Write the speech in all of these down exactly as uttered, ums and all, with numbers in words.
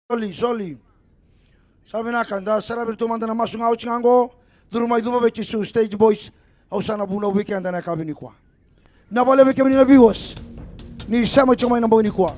Soli, soli. Sa vinaka, da saravi iratou mada na masu ga oti ga qo. Curu mai, cuva vei Jisu, stage boys. Au sa na vunau vei keda na yakavi nikua. Na vale vei kemuni na viewers, ni sema tiko mai na bogi nikua.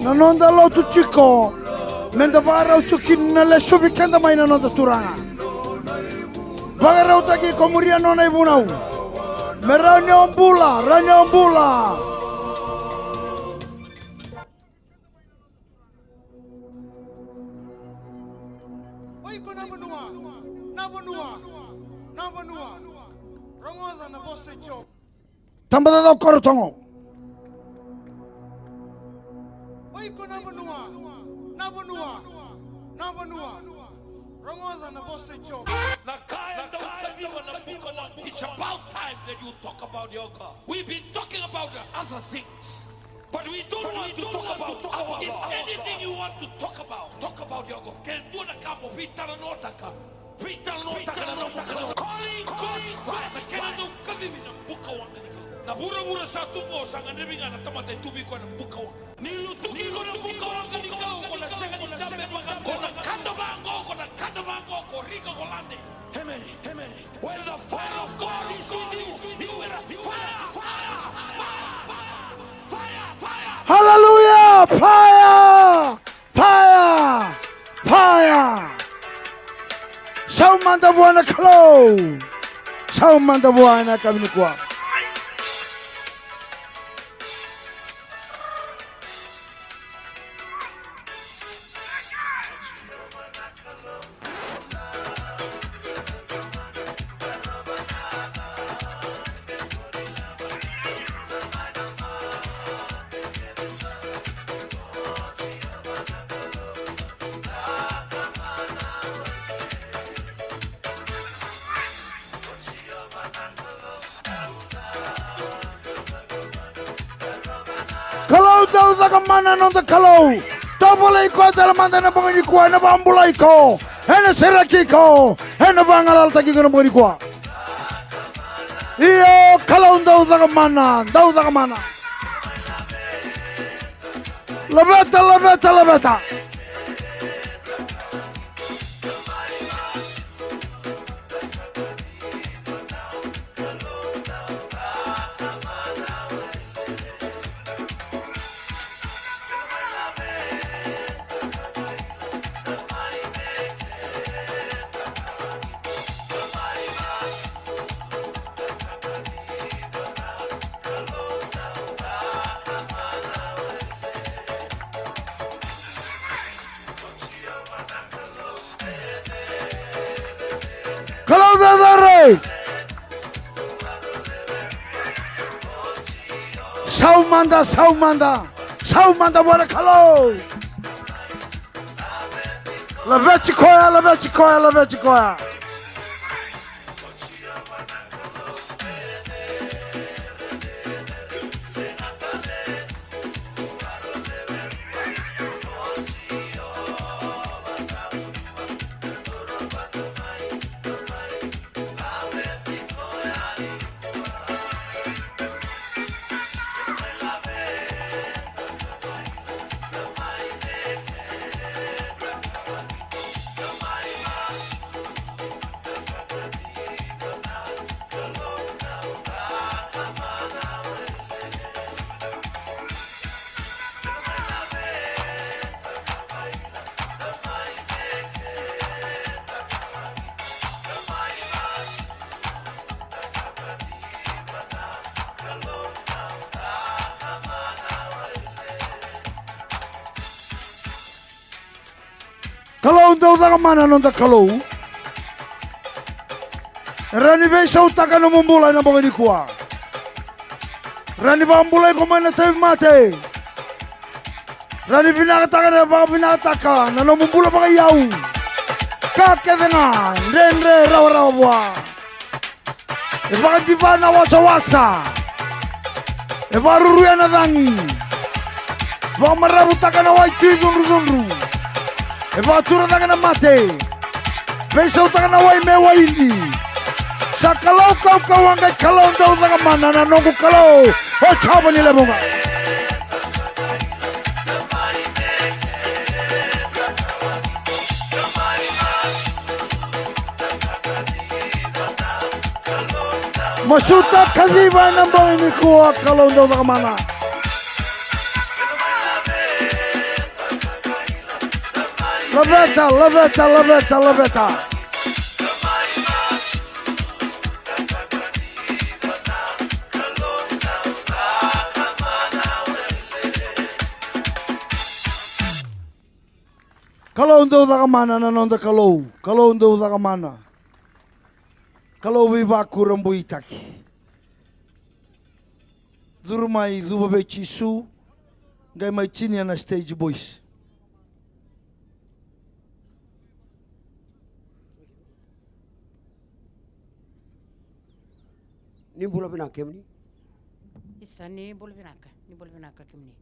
Na noda lotu tiko, meda vakarau tiko kina na lesuvi keda mai na noda Turaga. Vakarautaki iko, muria nona ivunau. Me rawa ni o bula, rawa ni o bula. O iko na vanua, na vanua, na vanua. Rogoca na vosa i Jiova. Tabacakacaka o Korotogo. O iko na vanua, na vanua, na vanua. Rogoca na vosa i Jiova. Na ka e dau kaciva na buka waqa. It's about time that you talk about your God. We've been talking about the other things. But we don't want to talk about our God. If anything you want to talk about, talk about your God. Ke dua na ka mo veitalanoataka, veitalanoataka na nomu Kalou. Calling God's fire. Na kena dau kacivi na buka waqa ni Kalou. Na vuravura sa tu qo sa gadrevi ga na tamata e tu vei koya na buka waqa. Ni lutuki iko na buka waqa ni Kalou, ko na sega ni dabe vaka, ko na kada vaqo, ko na kada vaqo, ko rika ko lade. Amen. Amen. When the fire of God is with you, you will fire, fire, fire, fire, fire. Hallelujah! Fire! Fire! Fire! Sau mada vua na Kalou. Sau mada vua ena yakavi nikua. Kalou dau caka mana, noda Kalou. Tovolei koya tale mada ena bogi nikua, ena vakabulai iko, ena sereki iko, ena vagalalataki iko ena bogi nikua. Io, Kalou dau caka mana, dau caka mana. Laveta, laveta, laveta. Kalou cecere. Sau mada, sau mada. Sau mada vua na Kalou. Laveti koya, laveti koya, laveti koya. Kalou dau caka mana na noda Kalou. Rawa ni veisautaka na nomu bula ena bogi nikua. Rawa ni vakabulai iko mai na tauvimate. Rawa ni vinakataka na vakavinakataka na nomu bula vakaiyau. Ka kece ga dredre rawarawa vua. E vakadiva na wasawasa. E vakaruruya na cagi. Vakamaravutaka na wai tui cudrucudru. E vakatura cake na mate. Veisautaka na wai me waini. Sa Kalou kaukauwa qai Kalou dau caka mana na noqu Kalou. O Jiova ni levu ga. Masuta kaciva ena bogi nikua, Kalou dau caka mana. Laveta, laveta, laveta, laveta. Kalou dau caka mana na noda Kalou. Kalou dau caka mana. Kalou veivakurabuitaki. Curu mai, cuva vei Jisu. Qai mai tinia na stage, boys. Ni bula vinaka kemuni. Isa, ni bula vinaka, ni bula vinaka kemuni.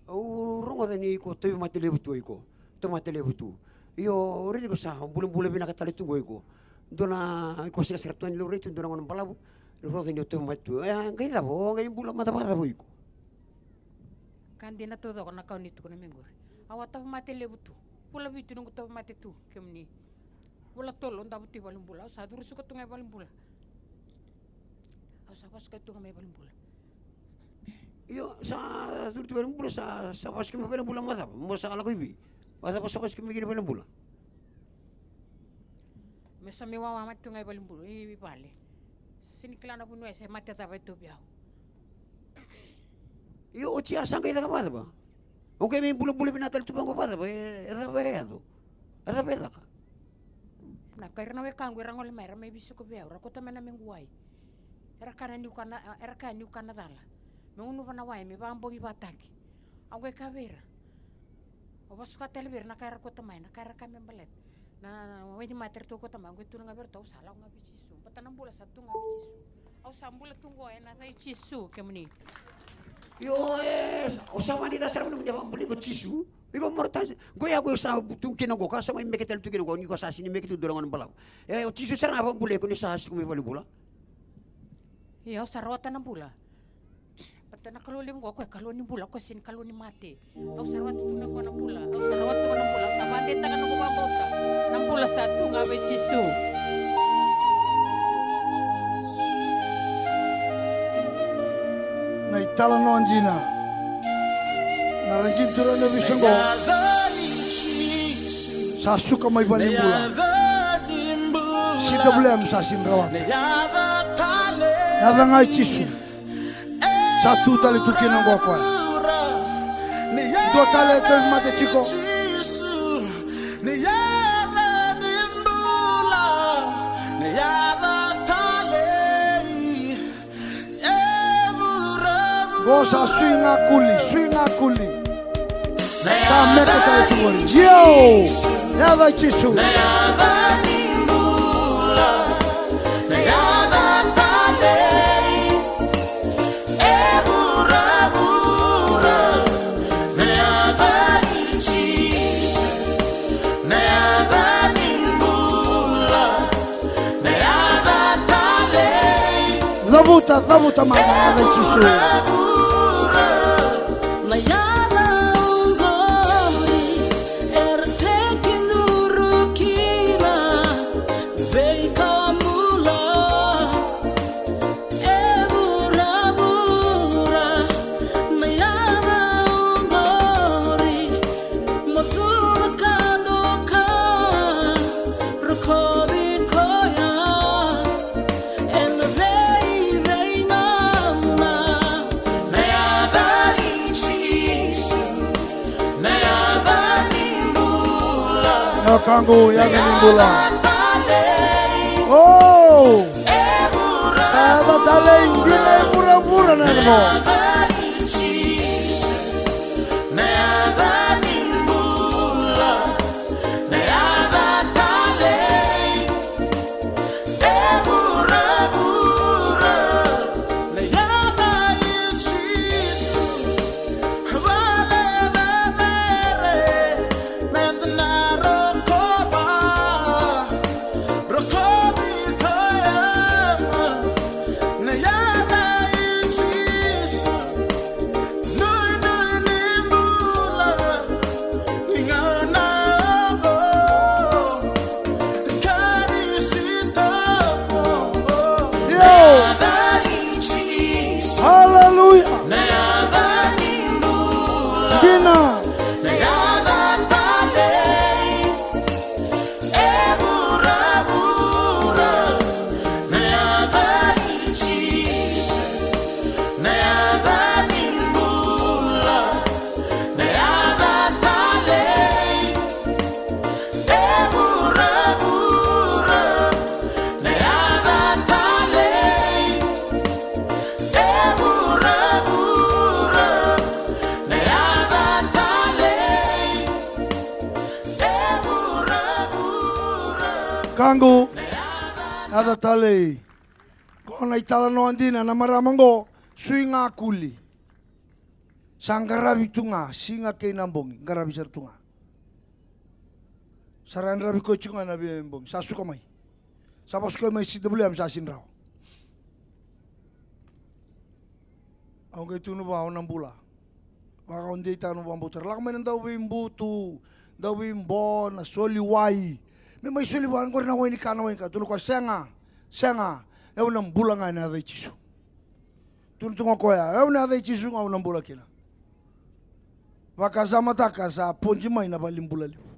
Au rogoca ni iko tauvimate levu tu o iko, tauvimate levu tu. Io, au raica iko sa bulabula vinaka tale tu qo iko. Dua na iko sega sara tu ni laurai tu dua na gauna balavu. Rogoca ni o tauvimate tu. E, qai cava, o qai bula mada vakacava o iko? Ka dina taucoko na ka o ni tukuna mai qori. Au a tauvimate levu tu. Vula vitu noqu tauvimate tu kemuni. Vula tolu au davo tu i valenibula, au sa curu suka tu ga i valenibula. Au sa vasuka tu ga mai valenibula. Io, sa curu tu i valenibula, sa, sa vasuka mai valenibula mo cava? Mo sa lako i vei? Mo cava sa vasuka mai kina i valenibula? Me sa mai wawa mate tu ga i valenibula, i vale. Sa sega ni kila na vanua e se mate cava e tauvi au. Io, oti a sa qai caka vakacava? O qai mai bulabula vinaka tale tu vaqo vakacava? E, e cava e yaco? E cava e caka? Na ka ira na wekaqu era gole mai, era mai veisiko vei au, era kauta mai na mequ wai. Era kaya niu kana, era kaya niu kana cala. Me gunuva na wai, me vakabogi vakataki. Au qai kaya vei ira. Au vasuka tale vei ira na ka era kauta mai, na ka era kaya me baleta. Na, na, na wainimate eratou kauta mai, au qai tukuna ga vei iratou, au sa lako ga vei Jisu. Baleta na bula sa tu ga vei Jisu. Au sa bula tu qo ena yaca i Jisu, kemuni. Io, e, o sa vakadeitaka sara vei nomuni vakabulai ko Jisu. Iko marautaka. Qo ya ko sa tu kina qo, ka sa mai meke tale tu kina qo, ni ko sa sega ni meke tu dua na gauna balavu. E, o Jisu sara ga vakabulai iko ni sa suka mai valenibula. Io, au sa rawata na bula. Baleta na Kalou levu qo, o koya Kalou ni bula, o koya sega ni Kalou ni mate. Au sa rawata tu ga qo na bula, au sa rawata tu ga na bula, au sa vakadeitaka na noqu vakabauta. Na bula sa tu ga vei Jisu. Na italanoa dina. Na ra dina tu na veisaqo. Sa suka mai valenibula. C W M sa sega ni rawata. Yaca ga i Jisu. Sa tu tale tu kina qo o koya. Dua tale e tauvimate tiko. Qo sa sui ga kuli, sui ga kuli. Sa meke tale tu qori. Io! Yaca i Jisu. Cavuta, cavuta mada na yaca i Jisu. Na yaca oqori era tekiduru kina veika bula. E vuravura na yaca oqori, mo cuva ka doka, rokovi koya ena veiveigauna. Kaqu, yaca ni bula. O, yaca talei, dina e vuravura na yaca qo. Io. Haleluya. Dina. Kaqu, yaca talei. Qo na italanoa dina, na marama qo, sui ga kuli. Sa qaravi tu ga, siga kei na bogi, qaravi sara tu ga. Sa ra yadravi koya tiko ga na veibogi, sa suka mai. Sa vasuka mai C W M, sa sega ni rawa. Au qai tukuna vua, au na bula. Vaka au deitaka na vakabauta. Ra lako mai na dauveibutu, dauveibona, soli wai. Me mai soli vua, qori na wai ni ka, na wai ni ka. Tukuna o koya, sega, sega. Au na bula ga ena yaca i Jisu. Tukuna tu ga o koya, au na yaca i Jisu ga au na bula kina. Vakasamataka sa podi mai na valenibula levu.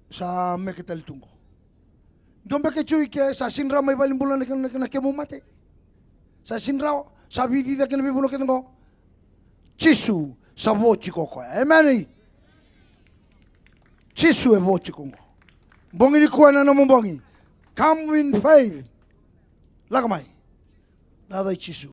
Sa meke tale tu qo. Dua beka e tu i ke, sa sega ni rawa mai valenibula na ke-, na ke-, na kemu mate. Sa sega ni rawa, sa vica kina veivanua kece qo. Jisu sa vo tiko o koya. Emeni. Jisu e vo tiko qo. Bogi nikua na nomu bogi. Come in faith. Lako mai. Na yaca i Jisu.